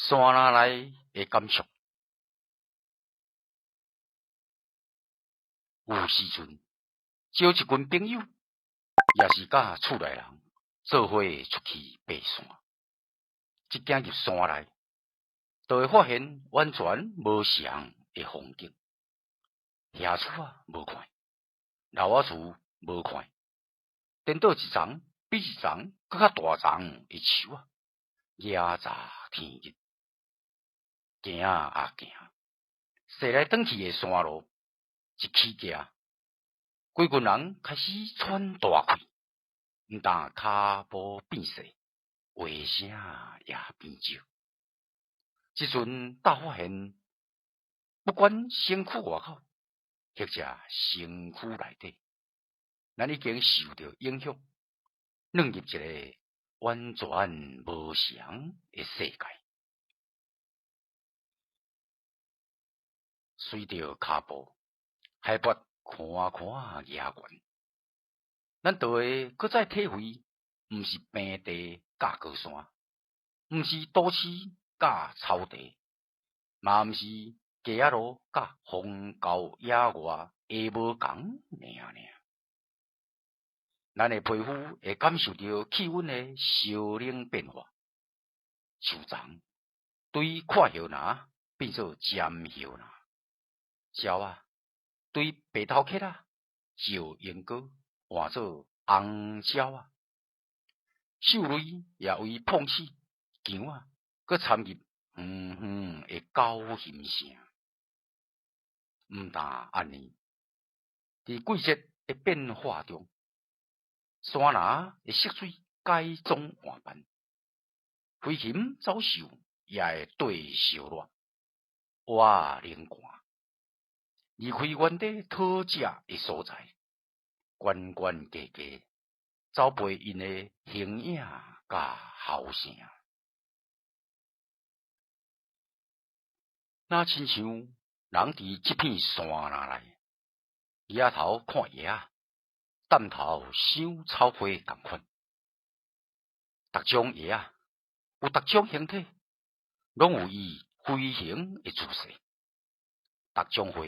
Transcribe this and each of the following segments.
山林內的感觸。有時陣，招一群朋友，也是佮厝內人做伙出去爬山。一行入山內，就會發現完全無仝的風景。野厝仔無仝，樓仔厝無仝，顛倒一叢比一叢閣較大叢的樹仔，遮早天日，行啊行，踅來轉去的山路，一起行，規群人開始喘大氣，毋但跤步變細，話聲也變少。這陣才發現，不管身軀外口，或者身軀內底，咱已經受著影響，轉入一个完全無仝的世界。隨著跤步，海拔寬寬額懸，咱就會閣再體會，毋是平地佮高山，毋是都市佮草地，嘛毋是街仔路佮荒郊野外的無仝爾爾。咱的皮膚會感受著氣溫的燒冷變化，樹叢對闊葉林變做尖葉林，鳥仔對白頭鵉仔、石鸚哥換做紅鳥仔，獸類也為碰死羊仔，閣參入遠遠的狗熊聲。毋但按呢，佇季節的變化中，山林的色水改裝換扮，飛禽走獸也會綴燒熱，倚冷寒，離開原底討食的所在，懸懸低低走飛𪜶的形影佮吼聲，若親像人佇這片山林內，舉頭看葉仔，擔頭想草花仝款，逐種葉仔有逐種形體，攏有伊飛行的姿勢；逐種花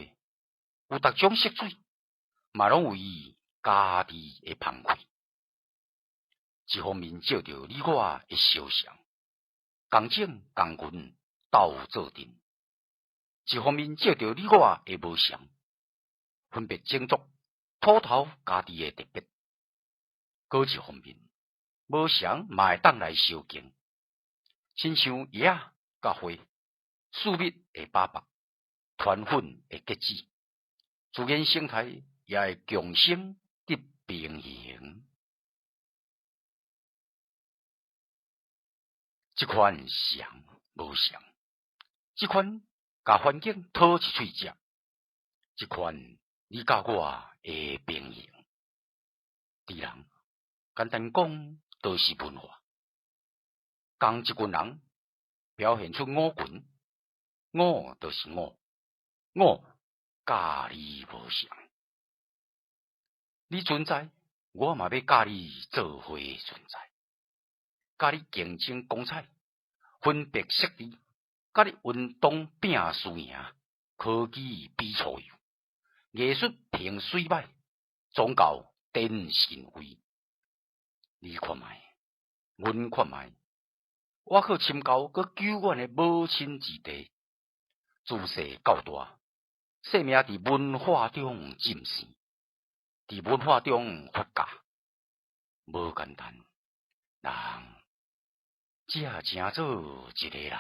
有逐種色水，嘛攏有伊家己的芳氣。一方面照著你我的相像，仝種仝群鬥做陣；一方面照著你我的無仝，分別種族。土頭家己的特別，閣一方面，無仝嘛會當來相敬，親像葉仔佮花，樹蜜會把握，傳粉會結籽，自然生態也會共生得平衡。這款仝無仝，這款共環境討一喙食，這款你佮我的平衡，佇人簡單講，就是文化。仝一群人表現出我群，我就是我，我佮你無仝。你存在，我嘛欲佮你做伙存在，佮你競爭光彩，分別設置，佮你運動拼輸贏，科技比粗幼。藝術評媠歹，宗教顛神威。你看覓，阮看覓，我靠深厚閣久遠的母親之地，自細到大，生命佇文化中浸生，佇文化中發芽，無簡單。人才成做一个人。